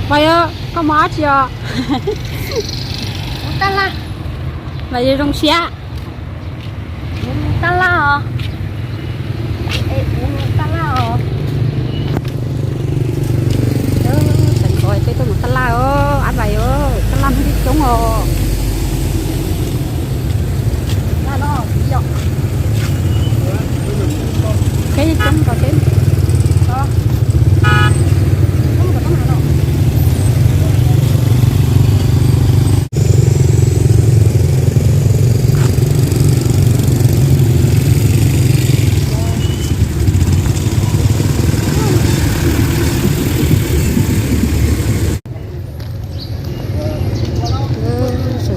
Mas yog koj mus dab tsi os? Mus tab laj. Mas yog zoo siab. Mus tab laj os. Es kuv mus tab laj os. Tseem nkaus peb tuaj mus tab laj os, ab vais os, tab laj muaj coob os. Peb coob rau peb. Sawv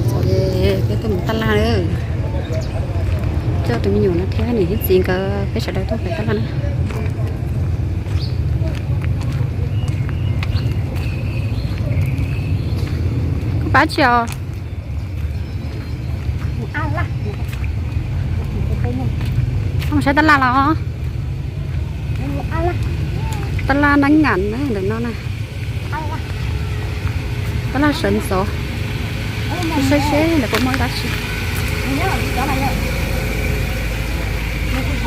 ntxov peb tuaj mus tab laj na. Coj tus me nyuam no thiab niam thiab txiv nkawd peb sawv daws tuaj mus tab laj na. Koj pab tsi os? Koj mus saib tab laj los? Tab laj Nab Ngas na, ntawm no na. Tab laj sawv ntxov. Saib seb lawv puas muaj dab tsi.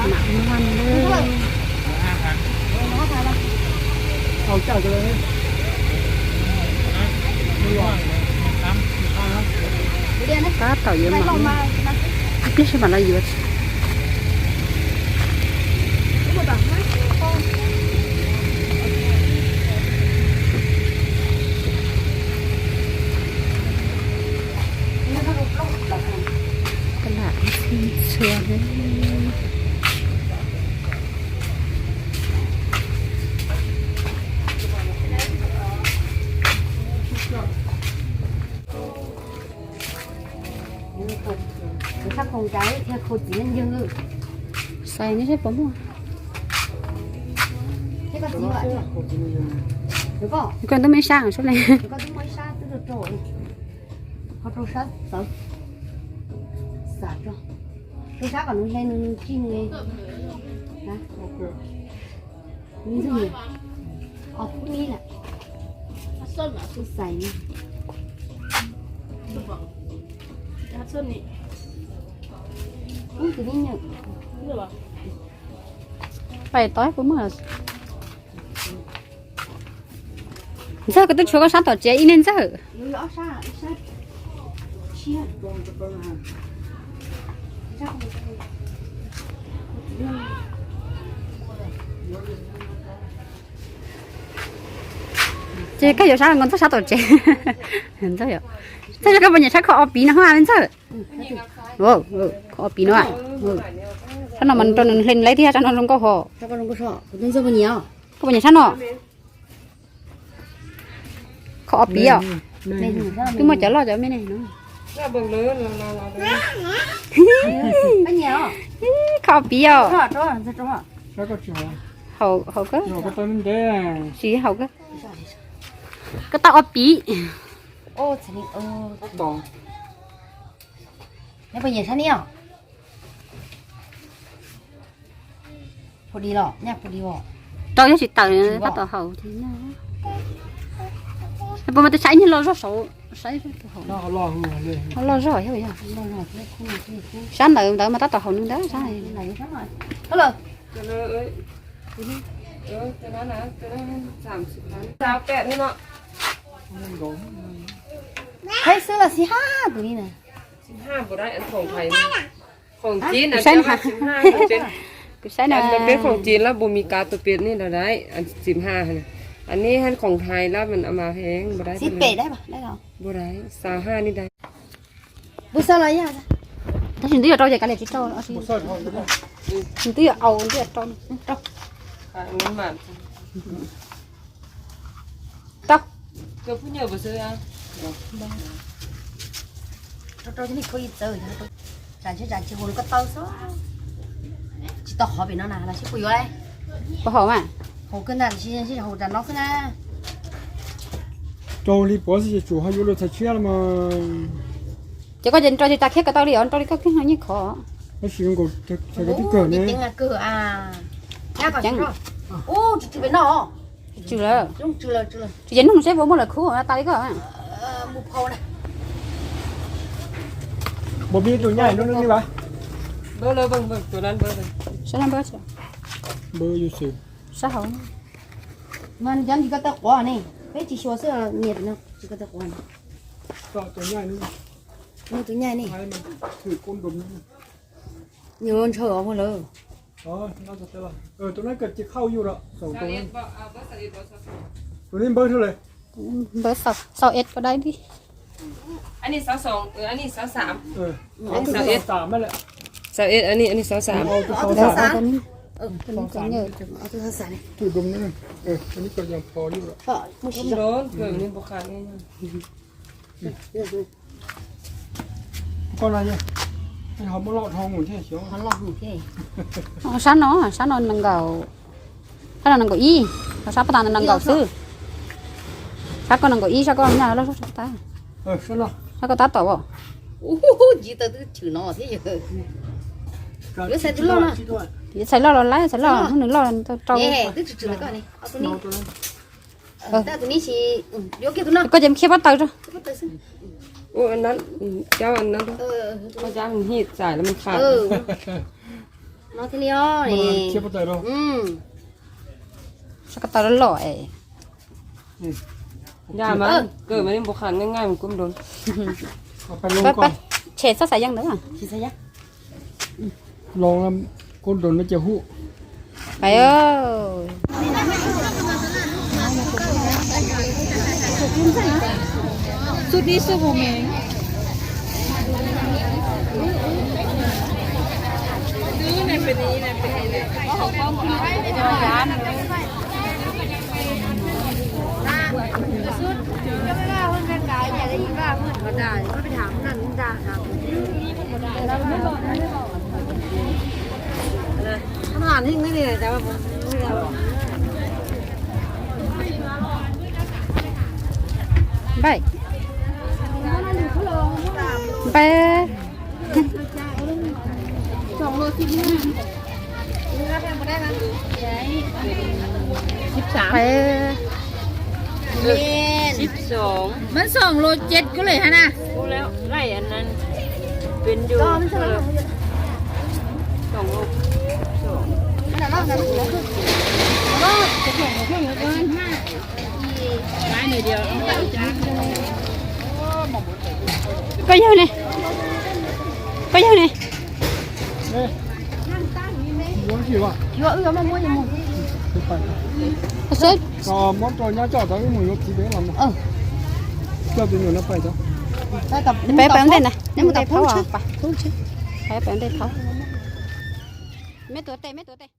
Mam muaj na. Tab tom yuav mam, ib pliag seb mam los yuav. Tab laj txhua li. Xaiv neb seb puas muaj. Koj twb muaj ib sab sub ne. Ho rau sab txawv, xam rau, rau sab kom nws hle nws tsij nws. Nws ntxwg niam, os, pub nib na, xais na. Pub tus me nyuam. Pais tod puas muaj. Ntxawg, koj twb tshuav koj sab tom tsev ib ne Ntxawg. Ces koj yuav sab nkaus Ntxawg sab tom tsev. Ntxawg, Ntxawg, koj puas nyiam sab kho ob pis no hos Ntxawg? Kho ob pis no. Sab no mas rau nws hle laiv thiab, sab no zoo nkauj hos. Koj puas nyiam sab no? Kho ob pis os. Twb muaj cov loj cov me ne. Kho ob pis os. Haus, haus kawg. Tsis haus kawg. Koj tau ob pis. Rau yog tsis tawm tab tom haus. Puas mas tus saib niag loj zog saud, saib puas haus. Ho loj zog thiab yog. Sab ntawd ntawd mas tab tom haus nws ntawd sab. Qheb xwb los xib hab tus li na. Kuv saib na, kuv saib na. Peb khoom cev lab npua Mis Kas tus pem nej lawm dais, txim ha. Aneb hab khoom hais lab mas ama heev npua dais. Xib pem dais, npua dais xav ha nej dais. Npua xav los yog. Tab sis nws twb yuav rau ces kav liam tsis rau. Nws twb yuav au, nws twb yuav rau. Rau. Rau. Rau rau ces nej kho ib txawv, tsam tsis tsam tsis haus nws ko taw xwb. Tsis tau hov pem no na, los sib puas yuav li. Puas haum mas? Haum kawg ntag, tsis haum tsam no xwb na. Rau li puav xwb ces tsum ho yuav luag txhais tshiab los mas. Ces koj ces rau ces tas khiab ko taw li os, rau li koj kiag no yeej khov. Tab sis nkaus txhais ko twb kawg ne. Ub, tsis tsw pem no. Tsw lawm. Tsw ces nug seb puas muaj lawv khub tas li ko. Npawg pib tus nyaij nub nub li vas. Sab npawb, sab hauv. Mas cov ntsis ko taw quav ne, peb tsis xyuas xwb, nias no tsis ko taw quav ne. Tus nyaij ne. Nyuag ntshaw os muag lawm. Tus neb npawb xwb le. Npawb xaus es ko dai li. Xaus es, xaus es. Sab no, sab no nees nkaum, sab no nees nkaum ib, ho sab paj tas nees nkaum xwb. Sab koj nees nkaum ib, sab koj nyaj loj, sab koj tab tom os. Yuav txhais loj los laib, txhais loj, nws loj rau. Koj ces khiab pob taws rau. Sab ko taw loj loj es. Tshem txhob xav yeej ntawd. Los kuv nrog no ces hu. Pais. Npaj, npaj. Peb, peb. Sib xoom. Mas xoom los ces kuv lem hab na. Koj yawg ne, koj yawg ne. Peb peb ntej na, peb peb ntej thaub. Meb tuav tes, meb tuav tes.